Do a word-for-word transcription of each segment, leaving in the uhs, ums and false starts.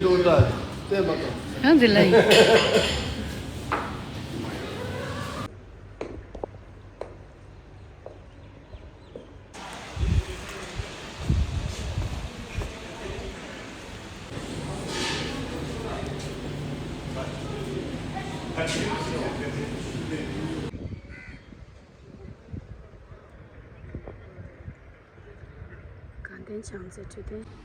ཡང་འཛིན་ལ་ཡིན། དགའ་ལྡན་བྱང་རྩེ་འཕྲོད་བསྟེན།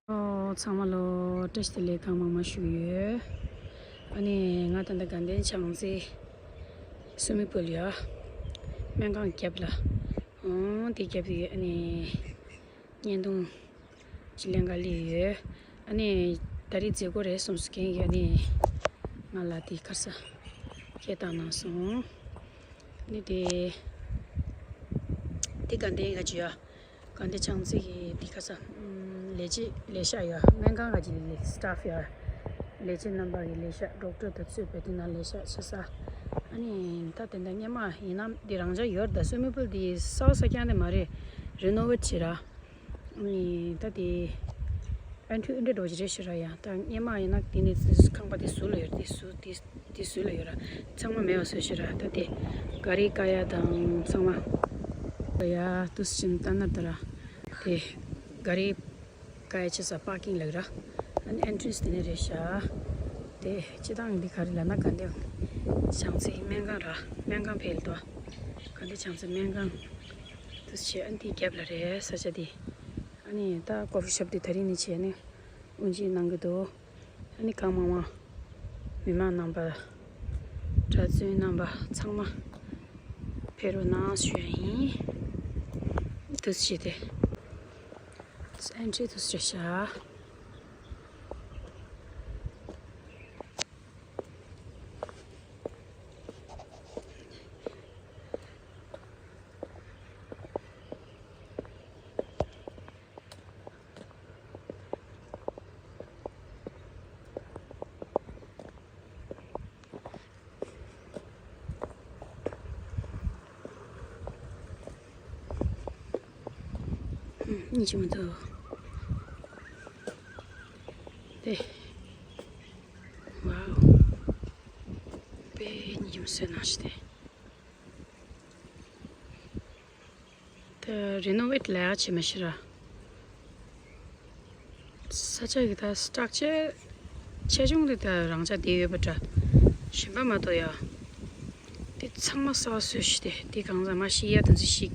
ཨོ། ཚང་མ་ལོ་བཀྲ་ཤིས་བདེ་ལེགས་གང་མང་མང་ཞུ་གི་ཡོད། ཨ་ནི་ང་ད་ལྟ་དགའ་ལྡན་བྱང་རྩེ་སུ་མི་པུལ་ཡ་སྨན་ཁང་རྒྱབ་ལ། ཨོ། དེ་རྒྱབ་དེ་ཨ་ནི་བརྙན་ཐུང་ཅིག་ལེན་ག་སླེབས་ཡོད། ཨ་ནི་ད་རེས་མཛད་སྒོ་རེད་གསུངས་སོང་། རྒན་གྱིས་ཨ་ནི་ང་ལ་དེ་ཁ་ས་སྐད་བཏང་གནང་སོང་། ཨ་ནི་དེ་དེ་དགའ་ལྡན་ག་ཅི་ཡ། དགའ་ལྡན་བྱང་རྩེ་གི་དེ་ཁ་ས་ལས་བྱེད་ལས་ཤག་ཡ། སྨན་ཁང་ག་ཅི་ལས་སི་ཊཕ་ཡ། ལས་བྱེད་རྣམ་པ་གི་ལས་ཤག་ཌོག་ཊར་དང་གཙོས་པའི་དེ་ན་ལས་ཤག་བྱེད་ས། ཨ་ནི་ད་དེ་འདྲ་སྔོན་མ་ཡིན་ན་དེ་རང་འཇགས་ཡོད་རེད། ད་སུ་མི་པུལ་དེ་གསར་པ་གསར་རྐྱང་དེ་མ་རེད། རི་ནོ་ཝེཊ་བྱས་ར། ཨ་ནི་ད་དེ་ཨན་ཁྲི་ཨིན་འདྲ་འགྲོ་གི་རེད་ཤི་ར་ཡ། ད་སྔོན་མ་ཡིན་ན་དེ་ནི་ཁང་པ་དེ་ཟུར་ལ་ཡོད་རེད། དེ་ཟུར་དེ་དེ་ཟུར་ལ་ཡོད་ར། ཚང་མ་མེད་པ་བཟོས་ཤི་ར། ད་དེ་ག་རི་ཀ་ཡ་དང་ཚང་མ་ཡ་དུས་ཕྱིན་ལྟ་ན་ད་ར། དེ་ག་རི་ཀ་ཡ་ཆེ་ས་པར་ཀིང་ལ་ཡོད་ར། ཨ་ནི་ཨན་ཁྲི་དེ་ནས་རེད་ཤ། དེ་སྤྱི་བཏང་འདི་ག་རི་ལ་ན་དགའ་ལྡན་བྱང་རྩེ་སྨན་ཁང་ར། སྨན་ཁང་ཕེབས་ལ་དོ། དགའ་ལྡན་བྱང་རྩེ་སྨན་ཁང་། དུས་ཆེ་ཨ་འདི་རྒྱབ་ལ་རེད་ས་ཆ་འདི། ཨ་ནི་ད་ཀོ་ཕི་ཤོབ་འདི་ད་རིང་ནས་བྱས་ནས་དབུ་འབྱེད་གནང་གི་འདུག་ཨ་ནི་གང་མང་མང་མི་མང་རྣམ་པ། གྲྭ་བཙུན་རྣམ་པ་ཚང་མ་ཕེབས་རོགས་གནང་ཞུ་ཡ་ཡིན། དུས་ཆེ་དེ་ཨན་ཁྲི་དུས་ཆེ་ཤ། གཉིད་ཆེན་མོ་འདུག་དེ། ཝའོ། དཔེ་གཉིད་ཆེན་མོ་བཟོས་གནང་ཞིག་དེ། ད་རི་ནོ་ཝེཊ་ལས་ཀ་བྱེད་མ་ཤེས་ར། ས་ཆ་གི་ད་སི་ཊག་ཅར་ཆེ་ཆུང་དེ་ད་རང་ཅག་བསྡད་ཡོད་པ་འདྲ། གཞན་པ་མ་གཏོགས་ཡ། དེ་ཚང་མ་གསར་པ་བཟོས་ཤིག་དེ་དེ་གང་ཟག་མ་ཤི་ཡ་དེ་ཚོ་ཞིག་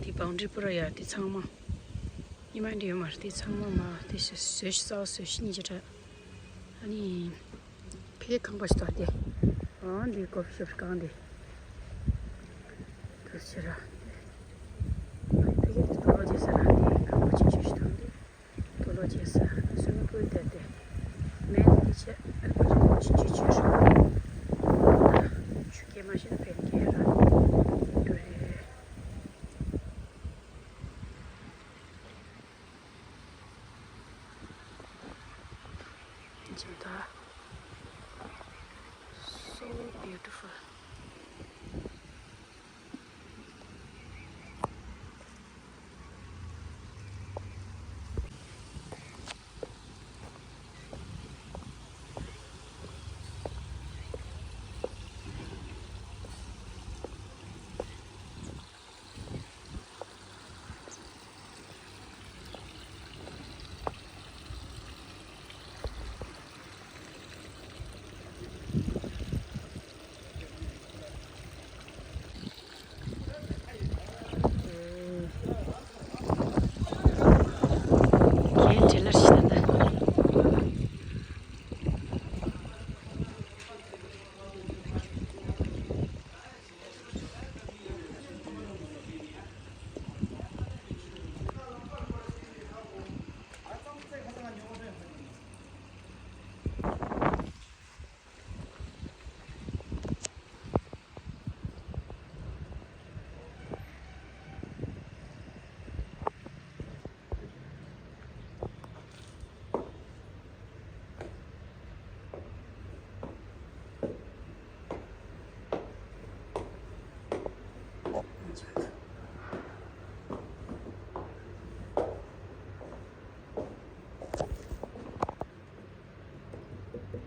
དེ་བང་ཌི་པུ་ར་ཡ་དེ་ཚང་མ། ཉི་མ་འདྲ་ཡོད་མ་རེད། དེ་ཚང་མ་མ་དེ་བཟོས་ཤིག་གསར་པ་བཟོས་ཤིག་གཉིས་ཆ་འདྲ། ཨ་ནི། ཕ་གི་ཁང་པ་ཞིག་འདུག་སྟེ། ཨང་འདི་ཀོ་ཕི་ཤོབ་ཁང་འདི། དུས་ཆེ་ར། ཕ་གི་དུ་ལོག་བྱེད་ས་ར་འདི་ཁང་པ་ཆུང་ཆུང་ཞིག་འདུག་སྟེ། དུ་ལོག་བྱེད་ས་སུ་མི་པུལ་དེ་སྟེ། སྨན་འདི་ཆེ་ཨ་ནི་ཕ་གི་ཆུང་ཆུང་ཞིག་ར། ཆུ་སྐྱེས་མ་ཤེས་ན་ཕན་ཁེ་ར། དུ་རེད། Jimta. So beautiful.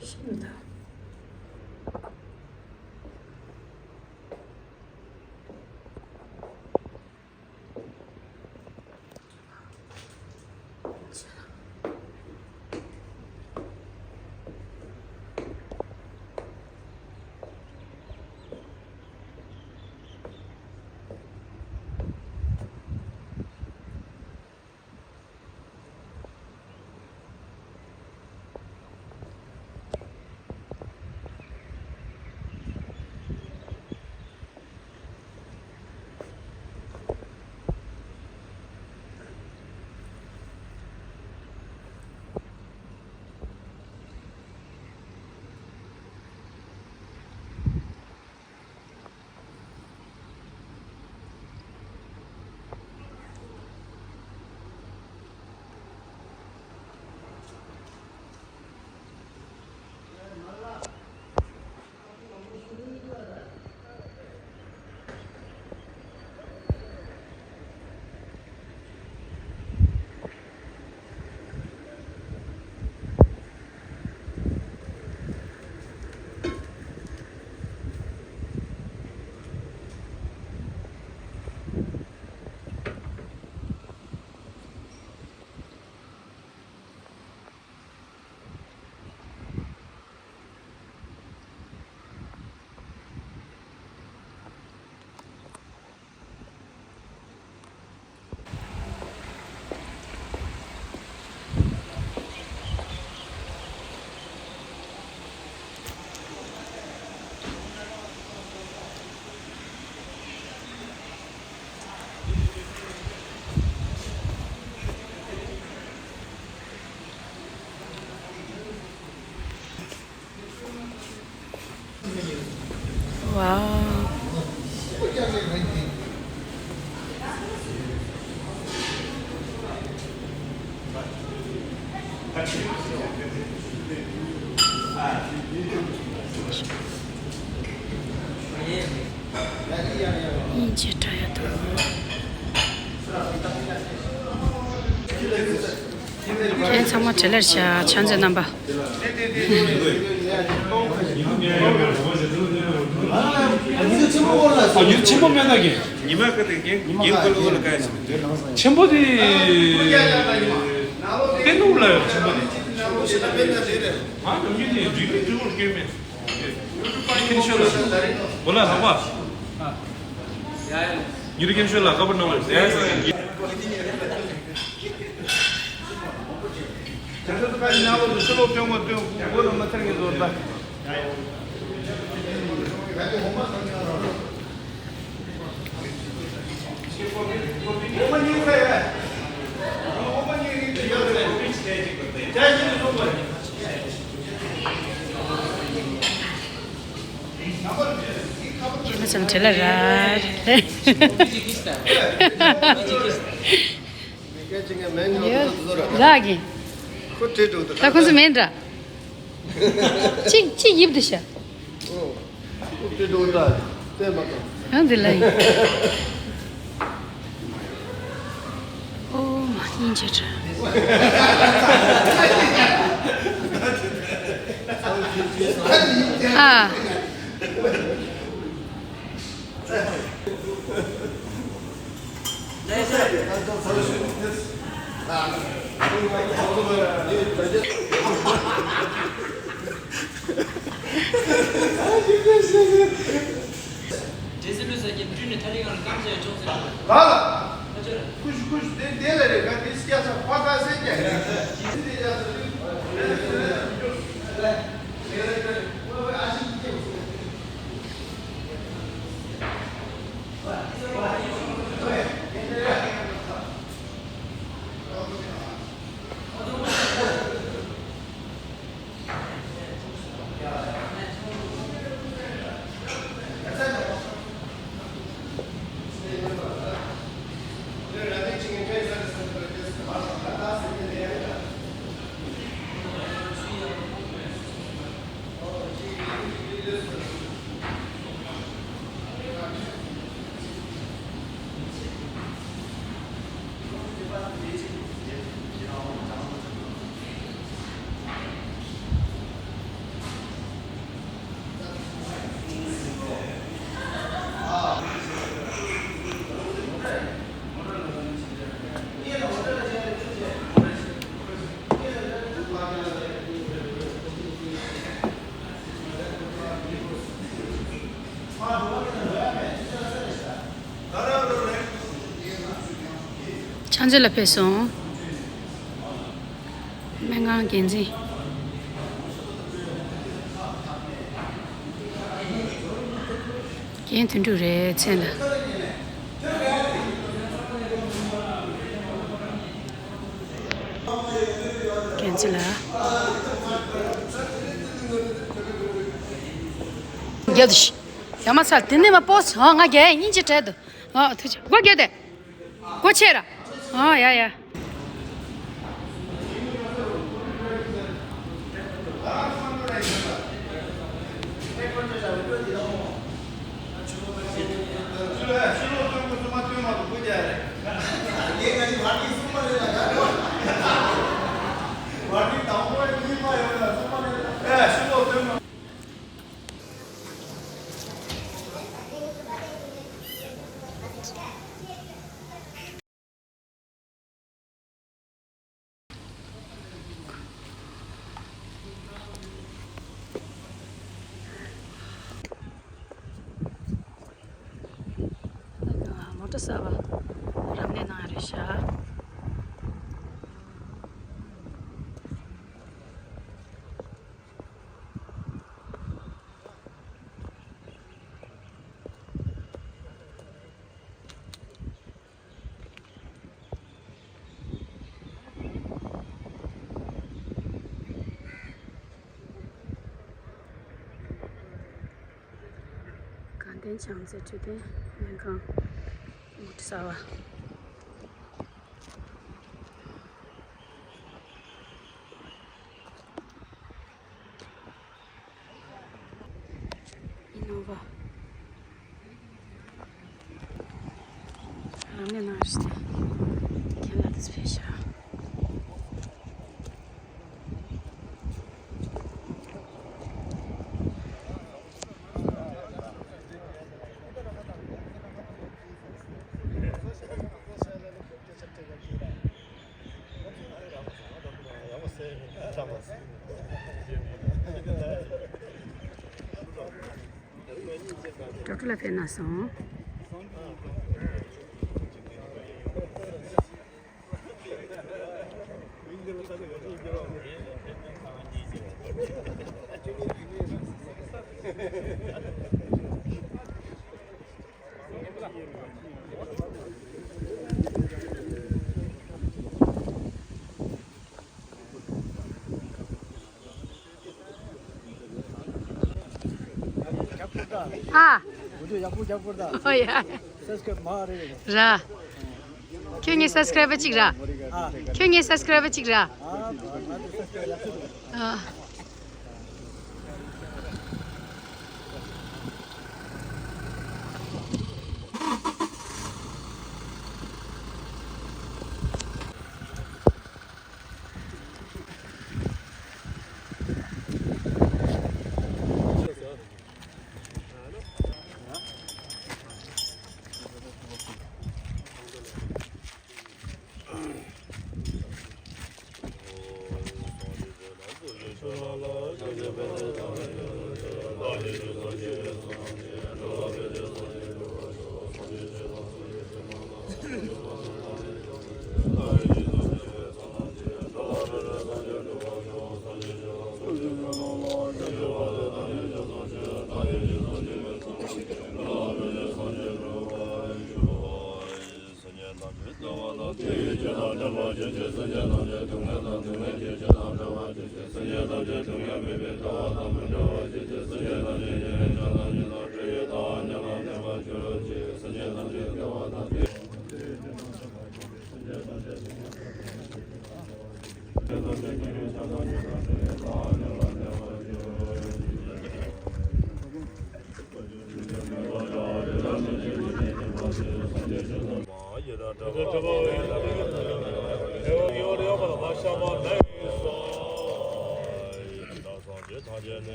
ཤིན་ཏུ། ཝའོ། དབྱིན་ཇི་དྲ་ཡ་དང་། ཁྱེད་ཚང་མ་བྲེལ་ལར་བྱ། ཆ་མཛད་རྣམ་པ། ཉི་མ་ཆེན་པོ་མེད་ན་གི། ཉི་མ་ག་དེ་རྒན་རྒན་ཀུན་ལ་ཀ་ཆེན་པོ་དེ། ཏན་ཏུ་ལ་ཡོད་ཆེན་པོ་དེ། ཨ་ནམ་རྒྱུན་དེ་འགྲིག་མི་འགྲིག་པོར་སྐྱོན་མེད། ཁྱེད་ཤོད་ལ། འོ་ལ་ལྷག་པ། ཉི་རི་ཁྱེད་ཤོད་ལ་ཁ་པར་གནང་བ་རེད། དེང་སང་ཕལ་ཆེར་དུ་ཕལ་ཆེར་ནང་ལོགས་སུ་ཕྱི་ལོགས་སྟོན་དགོས་སྟོན་དགོས་ལ་མ་ཚར་གི་བཟོ་ལྟ། ཁྱེད་ཚང་བྲེལ་ལ་ར། ཡོད། རག་གི། ད་ཁོང་ཚོ་མེད་འདྲ། གཅིག་གཅིག་ཡིབ་དུ་ཤ། ཡང་འདི་ལ་ཡིན། ཨོ་མ་སྙིང་རྗེ་དྲན། ཨ། ཚོ་ལ་ཕེབས་སོང་། སྨན་ཁང་འགན་འཛིན། རྒན་དོན་གྲུབ་རེད་མཚན་ལ། འགན་འཛིན་ལགས། རྒྱབ་དུ་ཤི། ཡ་མ་ཚར་དེ་ནས་མ་པོ་སི་ཨ་ང་རྒྱལ་སྙིང་རྗེ་བྲལ་འདུག་ཨ་ཐུགས་རྗེ་སྒོ་རྒྱབ་དེ། སྒོ་ཕྱེ་ར། ཨ་ཡ་ཡ། མོ་ཊ་གསར་པ་རབ་གནས་གནང་ཡ་རེད་ཤག་དགའ་ལྡན་བྱང་རྩེ་འཕྲོད་བསྟེན་སྨན་ཁང་། མོ་ཊ་གསར་པ། ཨི་ནོ་ཝ། རང་ནས་ན་རེ་སྟེ། ཁྱེད་ལ་དེ་སྤེ་ཤ། ཌོག་ཊར་ལ་ཕེབས་ན་སོང་། ཨ། ཨོ་ཡ། ར། ཁྱོད་ངའི་སབ་སི་ཀ་རའི་བར་གཅིག་ར། ཁྱོད་ངའི་སབ་སི་ཀ་རའི་བར་གཅིག་ར། ཨ།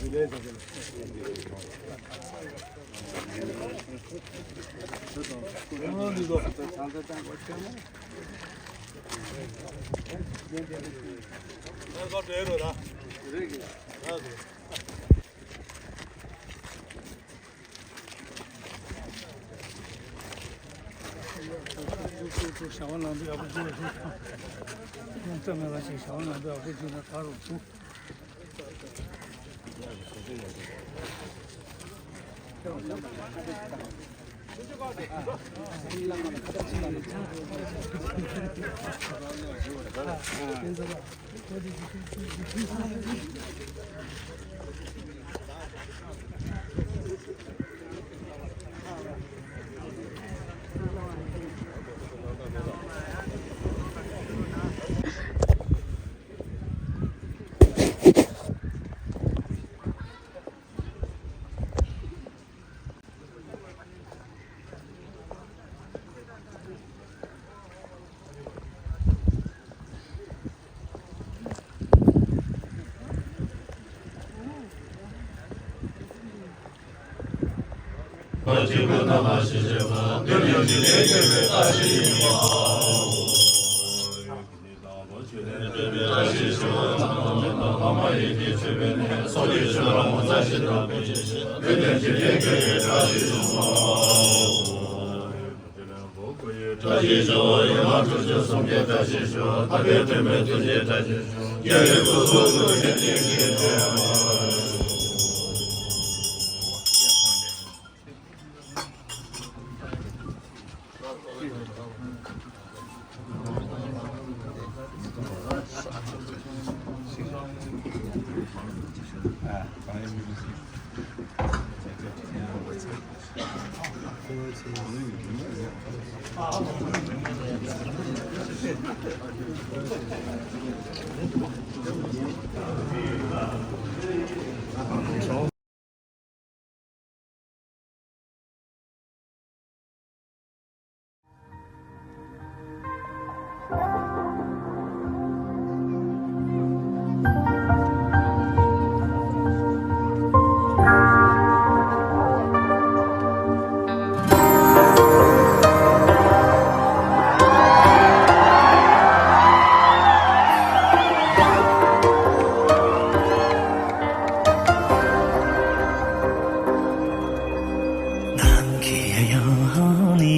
བྱ་བ་ནང་དུ་ཡག་པོ་བྱུང་བ་ཞིག་དང་། ཡོང་ཐབས་མེད་པ་ཞིག་བྱ་བ་ནང་དུ་ཡག་པོ་བྱུང་ན་ད་རུང་བྱུང་། ནམ་མཁའི་དབྱངས་ནི་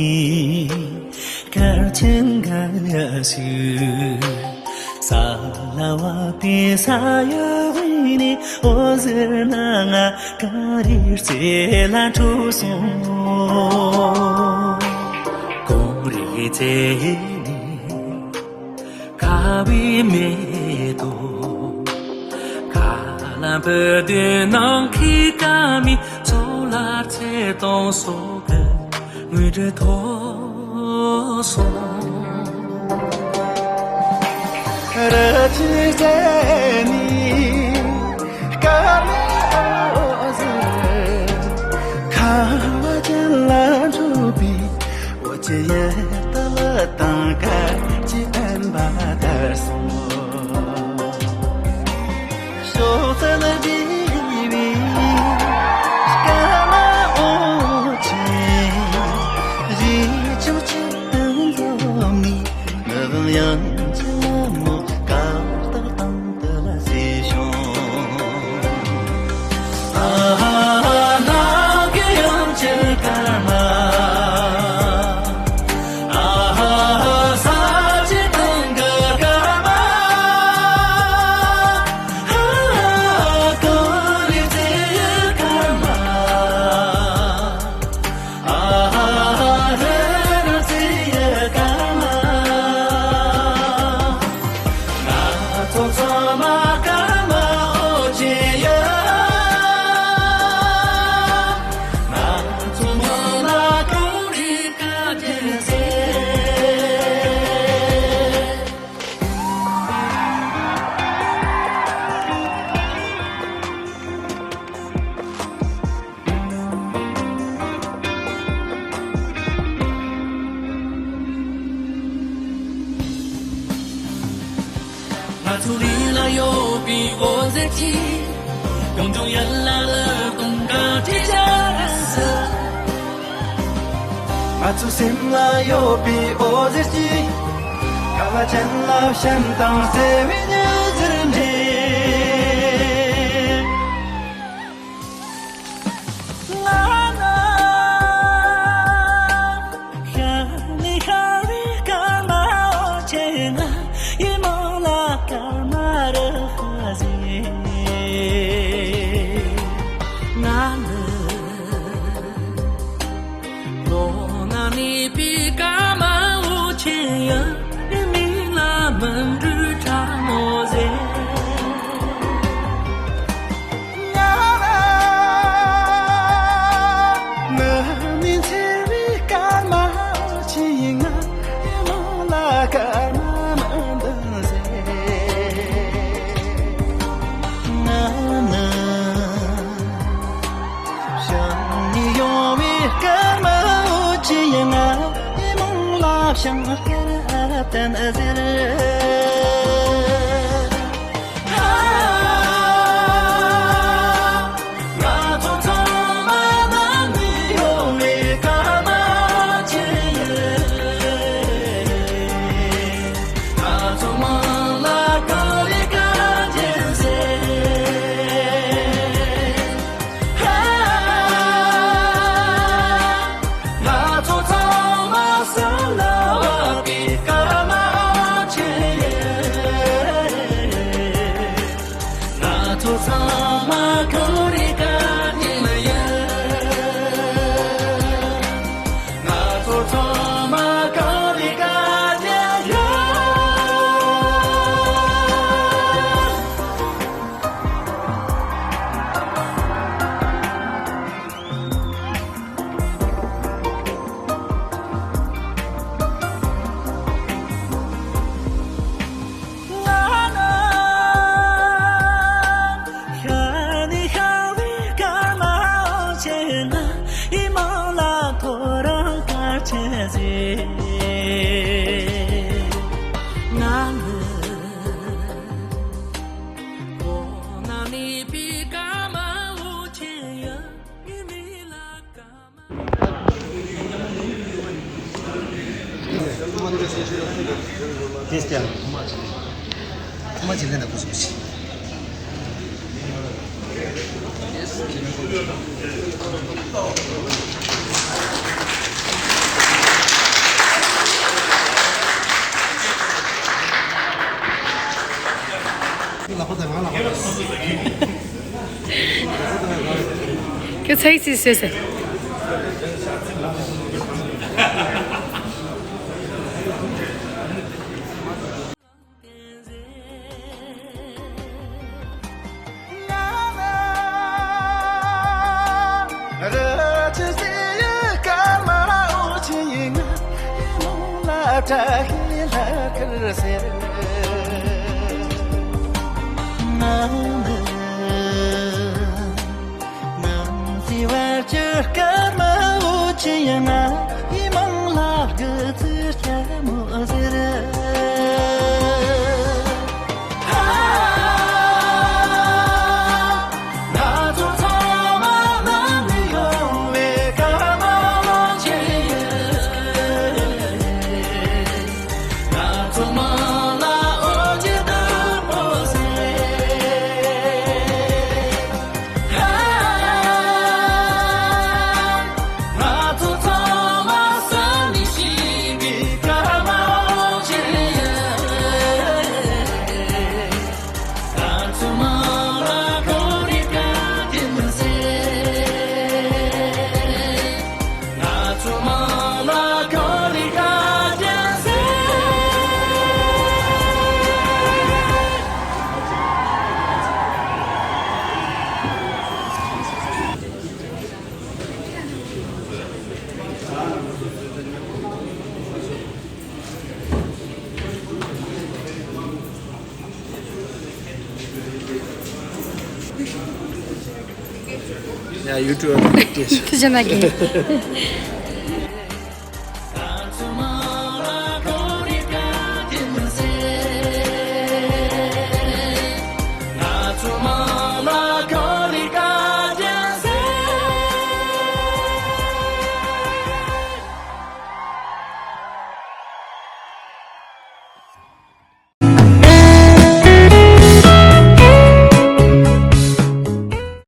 སྐར་ཆེན་འགའ་ཞིག་ས་ལ་བབས་པའི་ས་གཡོ་བས་ནི་འོད་ཟེར་སྣ་ལྔ་གངས་རིའི་རྩེ་ལ་འཁྲུགས་སོང་། གངས་རིའི་རྩེ་ནི་ཁ་བའི་མེ་ཏོག་ཁ་ལ་འབུད་དུས་ནམ་མཁའི་སྐར་མའི་ཚོགས་ལ་ཚེ་དང་སྲོག་གི་དངོས་གྲུབ་ཐོབ་སོང་། རི་ཆུའི་རྩེ་ནས་སྐར་མའི་འོད་ཟེར་ཁ་བ་ཅན་ལ་འཕྲོས་པས། འོ་ཆེ་ཡེ་ཏ་ལ་དང་ཁ་ཆེ་ཨན་བ་དར་སོང་། ཤོག་ཚལ་བསྡུས་པའི་སྐར་མ་འོད་ཆེན་རི་ཆུ་གཅིག་ཏུ་འཛོམས་ནས། ནུབ་ཡང་ཆེ་ལ་མོ་སྐར་རྟགས་དང་དུ་ལ་གཟིགས་བྱུང་། ཨ་ཧ་ནམ་མཁའི་ཡང་ཆེ་སྐར་མ། ཨ་ཧ་ས་གཅིག་སྟེང་གི་སྐར་མ། ཨ་ཧ་གངས་རིའི་རྩེ་ཡི་སྐར་མ། ཨ་ཧ་རི་རུ་རྩེ་ཡི་སྐར་མ། ང་ཚོ་ཚང་མ་སྐར་མ་འོད་ཆེན་ཡིན། ང་ཚོ་མི་ལ་གངས་རིའི་སྐར་ཆེན་ཟེར། ང་ཚོའི་རི་ལ་ཡོད་པའི་འོད་ཟེར་གྱིས། ཡོང་ཡོང་ཡ་ལ་ལ་དུང་དཀར་ཁྲི་ཆ་ར་ས། ང་ཚོ་སེམས་ལ་ཡོད་པའི་འོད་ཟེར་གྱིས། ཁ་བ་ཅན་ལ་བྱམས་དང་བརྩེ་བའི་ཉི་ཟེར་འདྲེས། ང་ནི་ཤར་ནས་ཤར་བའི་སྐར་མ་འོད་ཆེན་ང་ཡི་མོ་ལ་སྐར་མ་རུ་ཁ་ཟེར། ང་ནི་ལོ་ན་གནས་པའི་སྐར་མ་འོད་ཆེན་ཡང་མིག་ལ་མི་འགྲོ་ཁྲ་མོ་ཟེར། ང་རང་མི་མིན་འཚེར་བའི་སྐར་མ་འོད་ཆེན་ཡིན། ང་ཡི་མོ་ལ་སྐར་མ་མི་འདུག་ཟེར། ང་ནི་བྱང་ནས་ཡོང་བའི་སྐར་མ་འོད་ཆེན་ཡིན། ང་ཡི་མོ་ལ་བྱང་སྐར་ཨ་བསྟན་ཟེར། ང་ཚོ་ཚང་མ་ནང་ནས་ཡོང་བའི་སྐར་མ་འོད་ཆེན་ཡིན། ང་ཚོ་མི་ལ་ག་རེ་ག་རེ་ཟེར། ང་ཚོ་ཚང་མ་སེམས་ལ་བབས་པའི་སྐར་མ་འོད་ཆེན་ཡིན། ང་ཚོ་ཚང་མ་ག་རེ་ག་རེ་ཡིན། ང་ཚོ་ཚང་མ་ག་རེ་ག་རེ་ཡིན། ང་ནི་ཤར་ནས་ཤར་བའི་སྐར་མ་འོད་ཆེན་ང་ཡི་མོ་ལ་ཐོ་རངས་སྐར་ཆེན་ཟེར། ང་ནི་ལོ་ན་གནས་པའི་སྐར་མ་འོད་ཆེན་ཡང་ཡིན་མིན་ལ་སྐར་མ། ལག་པ་དང་ང་ལག་པ་དང་། ཁྱོད་ཚ་ཡིག་ཚིག་བཟོས་ཟེར། ང་ཚོའི་བར་གྱི་སྐར་མ་འོད་ཆེན་ཡང་ང་ཡི་མིང་ལ་སྐུ་ཚེ་ལྟད་མོ་ཟེར། ང་ཚོ་ཚང་མ་ནང་ནས་ཡོང་བའི་སྐར་མ་འོད་ཆེན་ཡིན། ང་ཚོ་མིང་ལ་འོད་ཆེན་བདུད་མོ་ཟེར། ང་ཚོ་ཚང་མ་བསམ་མི་ཤེས་པའི་སྐར་མ་འོད་ཆེན་ཡིན། ང་ཚོ་མིང་ལ་ག་རེ་ག་རེ་ཟེར། ང་ཚོ་མིང་ལ་ག་རེ་ག་རེ་ཟེར། ཡ། ཡུ་ཊུབ་ཨ་ཏི་ཤ་ན་གི།